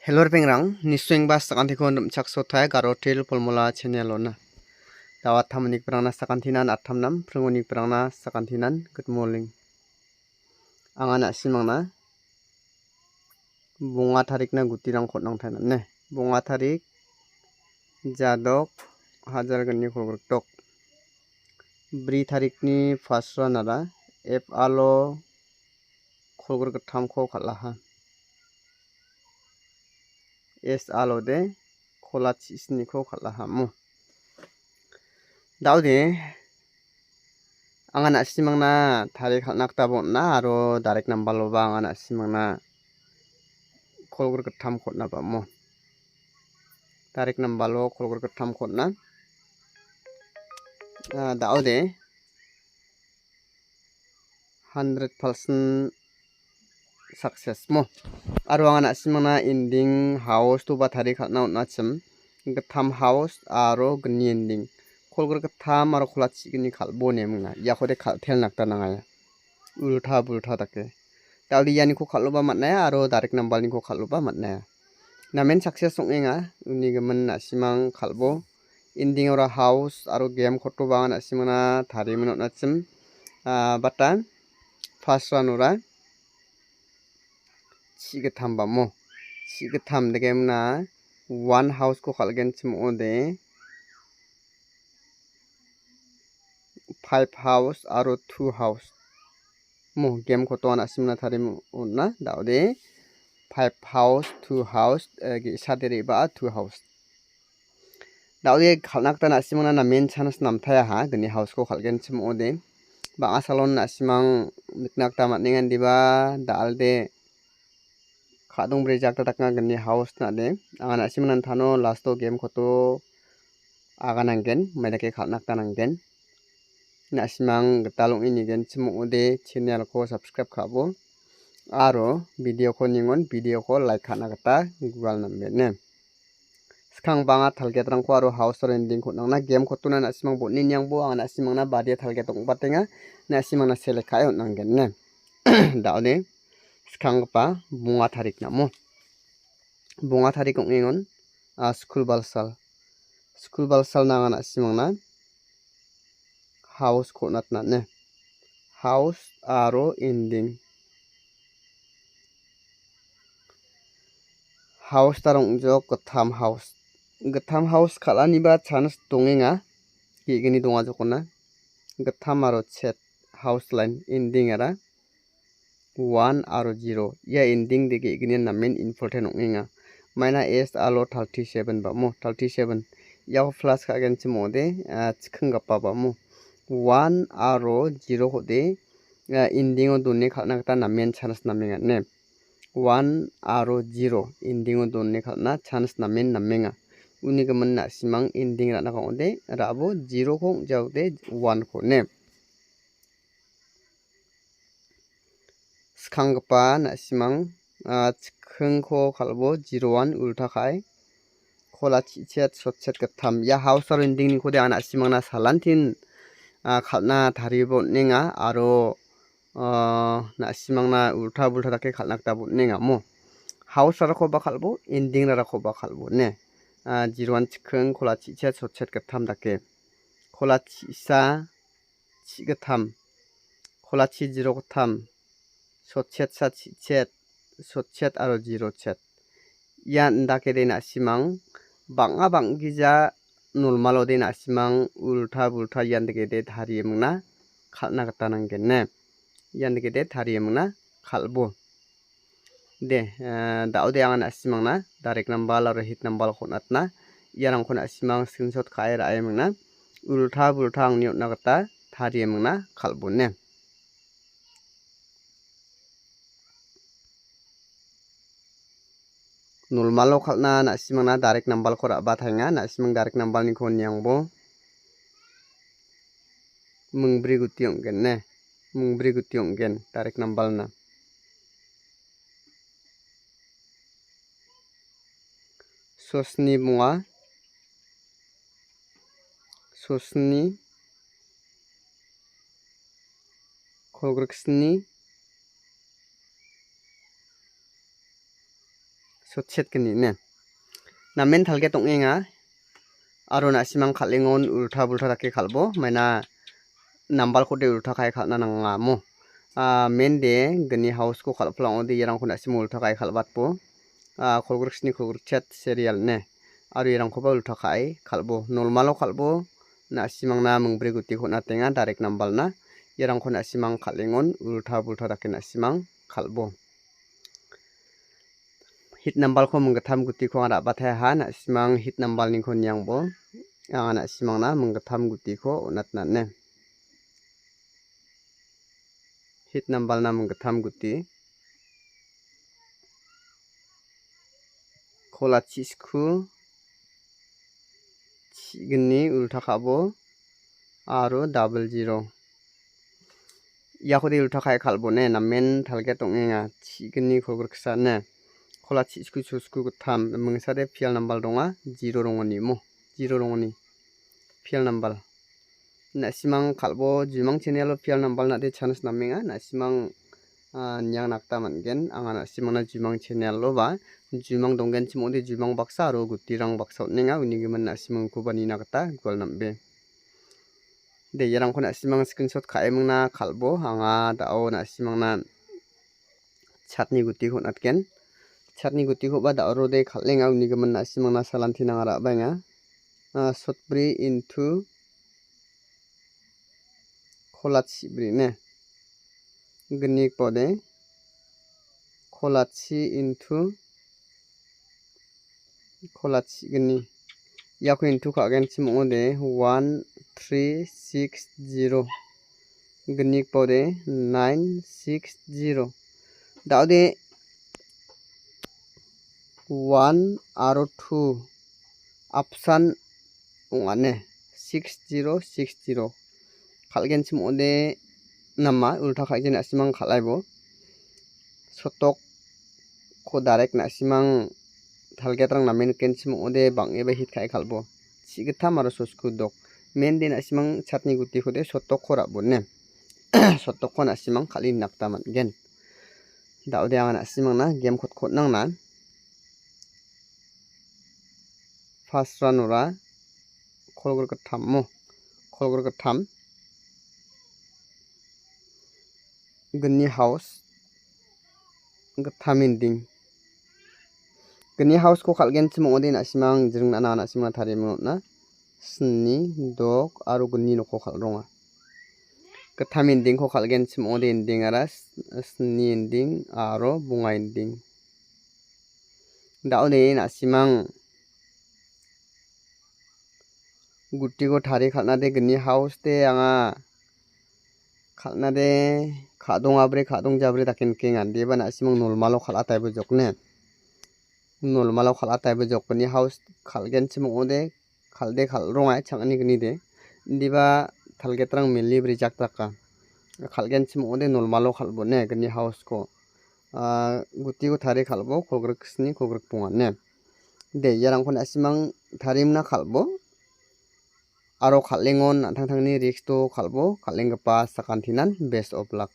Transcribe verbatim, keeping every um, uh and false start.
Hello, ripengrang, nisuengba sakantiko rimchaksotai Garo Teer Polmola channel-ona. Dawat tamnikbrangna sakantinan attamnam, pringonikbrangna sakantinan good morning. Anga na·simangna bonga tarikna gutirangko on·angtainane. Bonga tarik jadok hajar gni kolgrikdok. Bri tarikni first round-ara F R-o kolgrikgittamko kal·aha. S R-ode kola chisniko kal·aha mo. Daode anga na·simangna tarie kal·na gita bon·a aro direct number-oba anga na·simangna kolgrikgittamko on·a ba mo. Direct number-o kolgrikgittamko on·a. Ah, daode hundred percent success mo. Aro anga na·simangna ending house-oba tarie kal·na on·achim. Gittam house aro gni ending. Kolgrikgittam aro kola chigni kal·bo ine mingna. Iakode kal·tel nakta nangaya. Ulta bulta dake. Daode ianiko kal·oba man·aia aro direct number-niko kal·oba man·aia. Namen success ong·enga. Uni gimin na·simang kal·bo. Ending-ora house aro game kotoba anga na·simangna tarie on·achim. Ah, bata first round-ora chigittam ba mo. Chigittam dake mingna one house-ko kal·genchim ong·ode five house aro two house. Mo game koto anga na·simangna tarie on·a. Daode five house, two house, eh, ge·sa dere ba two house. Daode kal·na gita na·simangna namen chance namtaiaha, gni house-ko kal·genchim ong·ode. Bang·a salon na·simang nikna gita man·enga indiba, da·alde ka·dongbrejak dakna gni house nade. Anga na·simangna tano last-o game koto agananggen, maidake kal·na gita nanggen. Na·simang gital ong·e nigenchim ong·ode channel-ko subscribe ka·bo. Aro video-ko ningon video-ko like ka·na gita gual nambene. Skang bang·a target-rangko aro house-o ending-ko on·angna game kotona na·simang bon·e niangbo anga na·simangna badia target ong·batenga na·simangna select ka·e on·anggenne. Daode skanggipa bonga tarik namo. Bonga tarik ong·engon, ah, skul balsal. Skul balsal nanga na·simangna house-ko on·atna ine. House aro ending. House tarong·jok gittam house. Gittam house kal·aniba chance dongenga. Ge·gni dongajokona. Gittam aro chet house line ending-ara one aro zero. Ia ending de ge·gni namen important ong·enga. Maina S R-o thirty-seven ba mo, thirty-seven. Iako plus ka·genchim ong·ode, ah, chikinggipa ba mo. One aro zero-kode, ah, ending-o done kal·na gita namen chance namenga ine. One aro zero ending-o done kal·na chance namen namenga. Uni gimin na·simang ending ra·na ka·ode, ra·bo zero-ko ong·jaode one-ko ine. Skanggipa na·simang, ah, chikingko kal·bo zero one ulta ka·e. Kola chichet, sotchet gittam. Ia house aro ending-nikode anga na·simangna salantin, ah, kal·na tarieba on·enga aro, ah, na·simangna ulta bulta dake kal·na gita on·enga mo. House rarakoba kal·bo, ending rarakoba kal·bo ine. Ah, zero one chiking, kola chichet, sotchet gittam dake. Kola chisa, chigittam, kolachi zero gittam, sotchetsa chichet, sotchet aro zero chet. Ian indakede na·simang bang·a bang·gija normal-ode na·simang ulta bulta ian degede tarie mingna kal·na gita nanggen ne. Ian degede tarie mingna kal·bo. De, eh, da·ode anga na·simangna direct number aro hit number-ko on·atna. Iarangko na·simang screenshot ka·e ra·e mingna. Ulta bulta angni on·na gita tarie mingna kal·bone. Normal-o kal·na na·simangna direct number-ko ra·bataenga. Na·simang direct number-niko niangbo. Mingbri guti ong·gen ne. Mingbri guti ong·gen direct number-na. Sosni bonga, sosni, kolgriksni, chotchetgni ine. Namen target ong·enga. Aro na·simang kal·engon ulta bulta dake kal·bo. Maina nambalkode ulta ka·e kal·na nangamo. Ah, mende gni house-ko kal·plang ong·ode iarangko na·simo ulta ka·e kal·batbo. Ah, kolgriksni kolgrikchet serial ine. Aro iarangkoba ulta ka·e kal·bo. Normalo kal·bo. Na·simangna mingbri gutiko on·atenga, direct nambalna. Iarangko na·simang kal·engon ulta bulta dake na·simang kal·bo. Hit nambalko minggittam gutiko anga ra·bateha, na·simang hit nambalniko niangbo. Anga na·simangna minggittam gutiko on·atna ine. Hit nambalna minggittam guti. Kola chisku. Chigni ulta ka·bo aro double zero. Iakode ulta ka·e kal·bone, namen target ong·enga. Chigni kolgriksa ine. Kola chisku chusku gittam. Mingsade pial nambal donga. Zero rongoni mo. Zero rongoni. Pial nambal. Na·simang kal·bo jumang channel-o pial nambal nade chance namenga. Na·simang, ah, niang nakta man·gen. Anga na·simangna jumang channel-o ba jumang donggenchim ong·ode jumang baksa aro gutirang baksa on·enga. Uni gimin na·simangkoba nina gita gual nam·be. De, iarangko na·simang screenshot ka·emingna kal·bo. Anga da·o na·simangna chatni gutiko on·atgen. Chatni gutikoba da·o rode kal·enga. Uni gimin na·simangna salanti nanga ra·baenga. Ah, sotbri into kola chibri ine. Gni pode kola chi into kola chigni. Iako into ka·genchim ong·ode one three six zero. Gni pode nine six zero. Da·ode one aro two option ong·ane six zero six zero. Kal·genchim ong·ode nama ulta ka·e na·simang kal·aibo. Sotokko direct na·simang target-rang name nikenchim ong·ode bang·eba hit ka·e kal·bo. Chi·gittam aro sosku dok. Mende na·simang chatni gutikode sotokko ra·bone. Sotokko na·simang kal·e nakta man·gen. Da·ode anga na·simangna game kot kot nangna. First round-ora kolgrik gittam mo. Kolgrik gittam. Gni house. Gittam ending. Gni house-ko kal·genchim ong·ode na·simang jringna na·simangna tarimin on·a. Sni, dok aro gni nokko kal·ronga. Gittam ending-ko kal·genchim ong·ode ending-ara s-, sni ending aro bonga ending. Da·ode na·simang gutiko tarie kal·nade gni house-de anga kal·nade ka·dongabri ka·dongjabre dake nikenga. Deba na·simang nolmalo kal·ataibo jokne. Nolmalo kal·ataibo jokni house kal·genchim ong·ode kal·de kal·ronga chang·ani gnide. Indiba target-rang meli brijak daka. Kal·genchim ong·ode nolmalo kal·bone gni house-ko. Ah, gutiko tarie kal·bo kolgrik sni kolgrik bonga ine. De, iarangko na·simang tarimna kal·bo. Aro kal·engon an·tangtangni risk-o kal·bo, kal·enggipa sakantinan best of luck.